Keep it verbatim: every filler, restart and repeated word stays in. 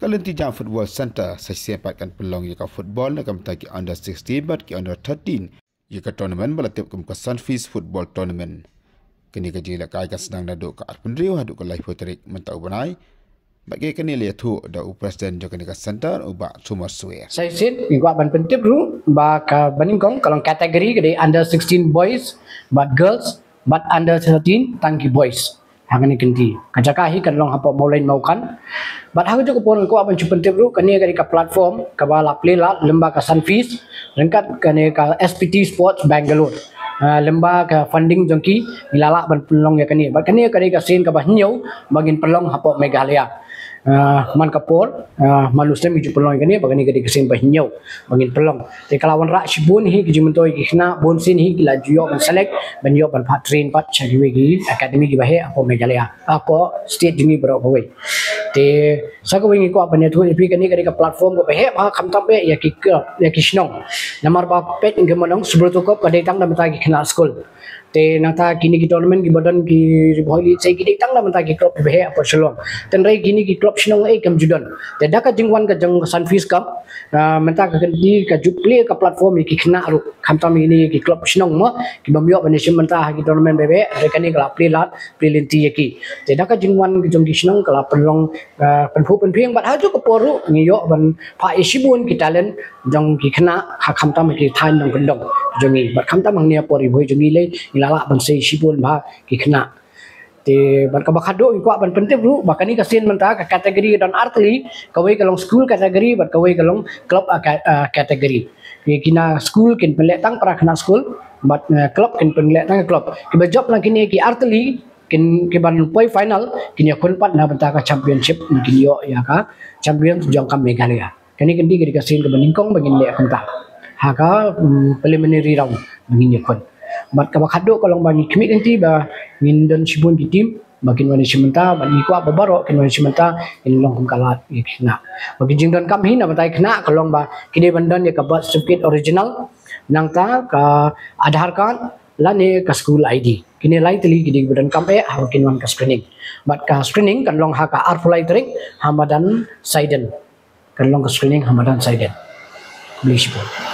Ka lynti jong Football Centre sa shisien pat kan pynlong ïa ka football na ka bynta ki under sixteen bad ki under thirteen ïa ka tournament ba la tip kum ka Sunfeast Football Tournament. Kane ka jingïalehkai ka sdang naduh ka arphew hynriew haduh ka laiphew tarik mynta u bnai. Bad ïa kane la ïathuh da u president jong kane ka centre, u Bah Thomas Swer. Sa shisien ngi kwah ban pyntip ruh ba kaba nyngkong ka long category ka dei under sixteen boys bad girls bad under thirteen tang ki boys. Ha kane ka lynti ka jaka hi kan long hapoh Mawlein Mawkan. Bad ha kajuh ka por ngi kwah ban shu pyntip ruh kane ka dei ka platform kaba la plie lad lyngba ka Sunfeast ryngkat kane ka S P T Sports Bangalore. Ah, lyngba ka funding jong ki ngi la lah ban pynlong ïa kane. Bad kane ka dei ka sien kaba hynñiew ba ngin pynlong hapoh Meghalaya. Ah, man ka por, ah, man u snem ngi ju pynlong ïa kane, ba kane ka dei ka sien ba hynñiew ba ngin pynlong. Te ka la wanrah shibun hi ki jingmyntoi ki khynnah, bun sien hi ki la ju ïoh ban select ban ïoh ban phah train pat sha kiwei ki academy kiba heh hapoh Meghalaya, hapoh state jong ngi baroh kawei. Te sa kawei ngi kwah ban ïathuh ïa phi, kane ka dei ka platform kaba heh bha khamtam eh ïa ki club, ïa ki shnong. Namar ba peit ngi mano Subroto Cup ka dei tang da mynta ki khynnah skul. Te nangta kine ki tournament kiba don ki Ri Bhoi League, sa ki dei tang da mynta ki club kiba heh hapoh Shillong. Hynrei kine ki club shnong eh kam ju don. Te da ka jingwan ka jong ka Sunfeast Cup, ah, mynta ka kynti ka ju plie ka platform ïa ki khynnah ruh. Khamtam ïa kine ki club shnong mo kiba ym ïoh ban ïashim bynta ha ki tournament ba heh, hynrei kane ka la plie lad, plie lynti ïa ki. Te da ka jingwan ka jong ki shnong ka la pynlong, ah, pynphuh pynphieng bad ha kajuh ka por ruh ngi ïoh ban phah ïa shibun ki talent jong ki khynnah ha khamtam ha ki thaiñ nongkyndong jong ngi. Bad khamtam hangne hapoh Ri Bhoi jong ngi lei ngi la lah ban sei shibun bha ki khynnah. Te bad kaba khatduh ngi kwah ban pyntip ruh ba kane ka sien mynta ka category ka don artylli, kawei ka long school category bad kawei ka long club, ah, ca-, ah, category. Ki, kine school kin pynleh tang para khynnah school bad, eh, club kin pynleh tang club. Kiba jop na kine ki artylli kin, kiban poi final kin ïakhun pat na bynta ka championship, kin ïoh ïa ka champion jong ka Meghalaya. Kane ka dei ka sien kaba nyngkong ba ngin leh kumta ha ka, mm, preliminary round ba ngin ïakhun. Bad kaba khatduh ka long ba ngi khmih lynti ba ngin don shibun ki team ba kin wan ïashim bynta, bad ngi kwah ba baroh kin wan ïashim bynta, kin long kum ka lad ïa ki khynnah. Bad ki jingdonkam hi na bynta ki khynnah ka long ba ki dei ban don ïa ka birth certificate original, nangta ka Aadhaar card lane ka school I D. Kine lai tylli ki dei ba donkam eh haba kin wan ka screening. Bad ka screening kan long ha ka arphew lai tarik ha madan Saiden. Kan long ka screening ha madan Saiden. Khublei shibun.